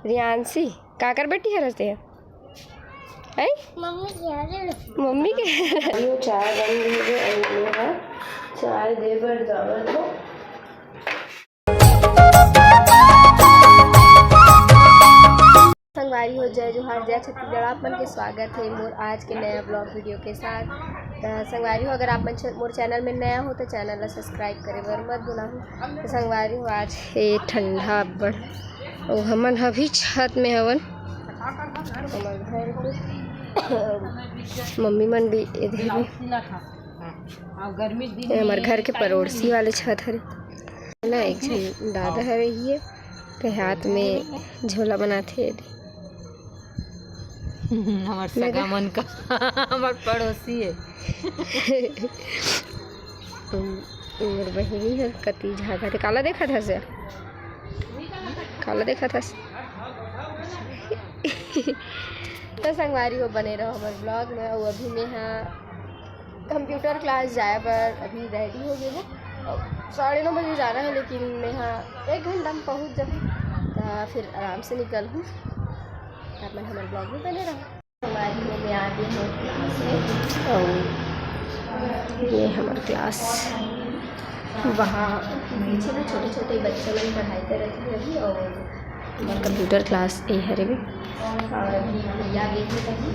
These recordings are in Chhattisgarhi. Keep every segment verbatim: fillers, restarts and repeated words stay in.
रियांशी, काकर बेटी हरस ते? हैं? मम्मी के हरे। मम्मी के? अभी वो चाय बन रही है, अभी वो है, चाय दे बर जावत हो। संगवारी हो, जय जोहार, जय छत्तीसगढ़। आप मन के स्वागत है मोर आज के नया ब्लॉग वीडियो के साथ। त संगवारी हो, अगर आप मन छ-, मोर चैनल में नया हो तो चैनल ला सब्सक्राइब करे बर मत भुलाहू। त संगवारी हो, आज हे ठंडा अब्बड़, अउ हमन ह भी छत में हवन। हमर घर के मम्मी मन भी एदे हवे। ये हमर घर के पड़ोसी वाले छत हरे ना, एक झन दादा हवे ही, के हाथ में झोला बनाथे। हमर सगा मन का, हमर पड़ोसी है। मोर बहिनी ह कति झांकत हे। काला देखत हस? काला देखत हस? त संगवारी हो, बने रहो हमर ब्लॉग में। अउ अभी मैं हा कंप्यूटर क्लास जाए बर अभी रेडी हो गए हूँ। अउ साढ़े नौ बजे जाना है, लेकिन मैं हा एक घंटा में पहुँच जाऊँ, त फिर आराम से निकल हूँ। आप मन हमर ब्लॉग में बने रहो। हमारी में मैं आ गई हूँ क्लास में। अउ ये हमर क्लास, वहाँ पीछे ना छोटे-छोटे बच्चे मन पढ़ाई करत हे अभी, अउ हमर कंप्यूटर क्लास ए हरे में। अउ अभी भैया गए थे कहीं,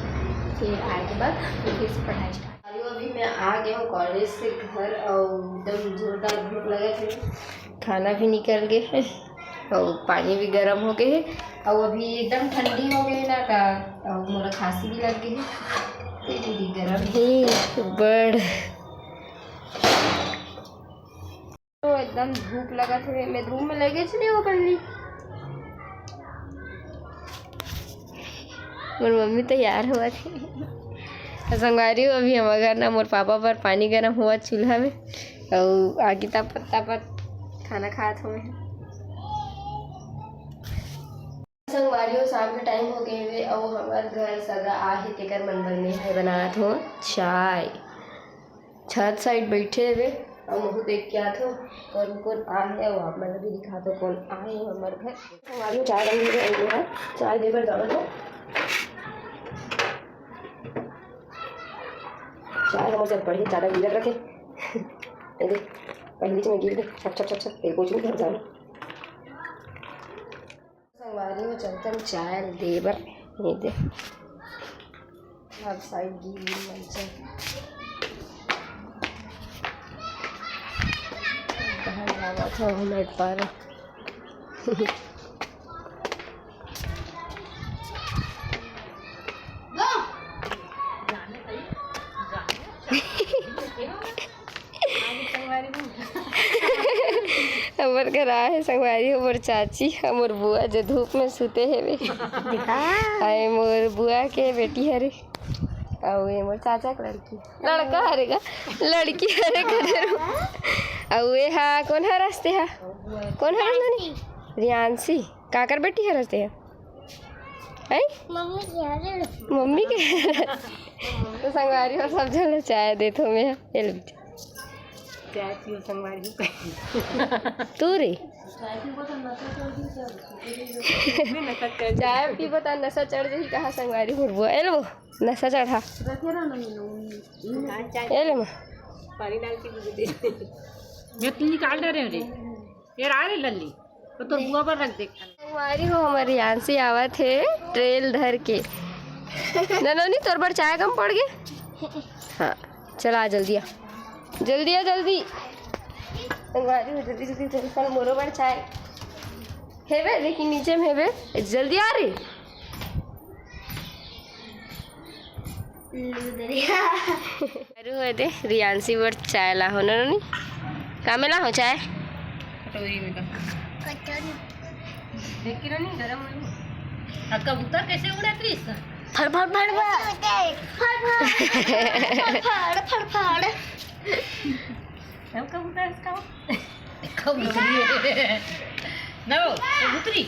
फिर आए के बाद फिर, फिर से पढ़ाई स्टार्ट। अभी, अभी मैं आ गया हूँ कॉलेज से घर, अउ एकदम जोरदार भूख लगत हे। खाना भी निकल गए है, अउ पानी भी गरम हो गए है, अउ अभी एकदम ठंडी हो गए ना का, अउ मोला खांसी भी लग गई है। ये दीदी गरम है। हे बड़। तो एकदम धूप लगत हे, मैं रूम में लगे चले हो बनली। मोर मम्मी तैयार होवत हे। संगवारी हो, अभी हमर घर ना मोर पापा बर पानी गरम होवत चूल्हा में, अउ आगी तापत तापत खाना खात हों। संगवारी हो, शाम के टाइम हो गए हवे, अउ हमर घर सगा आ हे, तेकर मन बर मैं हे बनात हों चाय। छत साइड बैठे हवे, अउ महू देख के आत हों कोन कोन आ हे, अउ आप मन भी दिखात हों कोन आ हे हमर घर। संगवारी हो, चाय बन गई है, चाय दे बर जावत हों। चाय हमर से बढ़िया ज्यादा गिरत रखे। ये देख, पहली से मैं गिर दे, छप, छप, छप, छप, तेल पोछू, घर जाऊँ। संगवारी हो, चलथन चाय दे बर। ये दे, हर साइड गिर गिर मन से। कहाँ जावत हो, हमर पारा? हमर घर आए हे संगवारी हो, मोर चाची, हमर बुआ जो धूप में सुते हेवे। देखा? आए मोर बुआ के बेटी हरे, अउ ये मोर चाचा के लड़की, लड़का हरे गा, लड़की हरे कदर। अउ ये हा, कोन हरस ते हा? कोन हरस नोनी? रियांशी। काकर बेटी हरस ते हा? हैं? मम्मी के हरे। मम्मी के? तो संगवारी हो, सब झन ल चाय देत हों मैं। ये लो बेटी। चाय पियो संगवारी हो। तू रे? चाय पीबो त नशा चढ़ जाही, कहा संगवारी मोर बुआ। ए लो, नशा चढ़ा। ए ले माँ। पानी डाल के दे दे। मैं तू निकाल डरे रे। ये रहा रे लल्ली। तो तोर बुआ बर रख दे। संगवारी हो, हमर रियांशी आवत हे ट्रेल धर के। ननोनी, तोर बर चाय कम पड़ गे? हाँ, चला आ, जल्दी आ, जल्दी आ, जल्दी। संगवारी हो, जल्दी, जल्दी, जल्दी, चल, मोरो बर चाय हेबे, लेकिन नीचे में हेबे, जल्दी आ रे। लुदरिया। अरे हो दे, रियांशी बर चाय ला हो ना नोनी? का में ला हो चाय? कटोरी में का। कटोरी। देख के नोनी, गरम होई। आ कबूतर कैसे उड़त रहिस? फड़, फड़, फड़, फड़। फड़, फड़। फड़, फड़, फड़। हम कबूतर इसका हो। कबूतरी। ना हो, कबूतरी।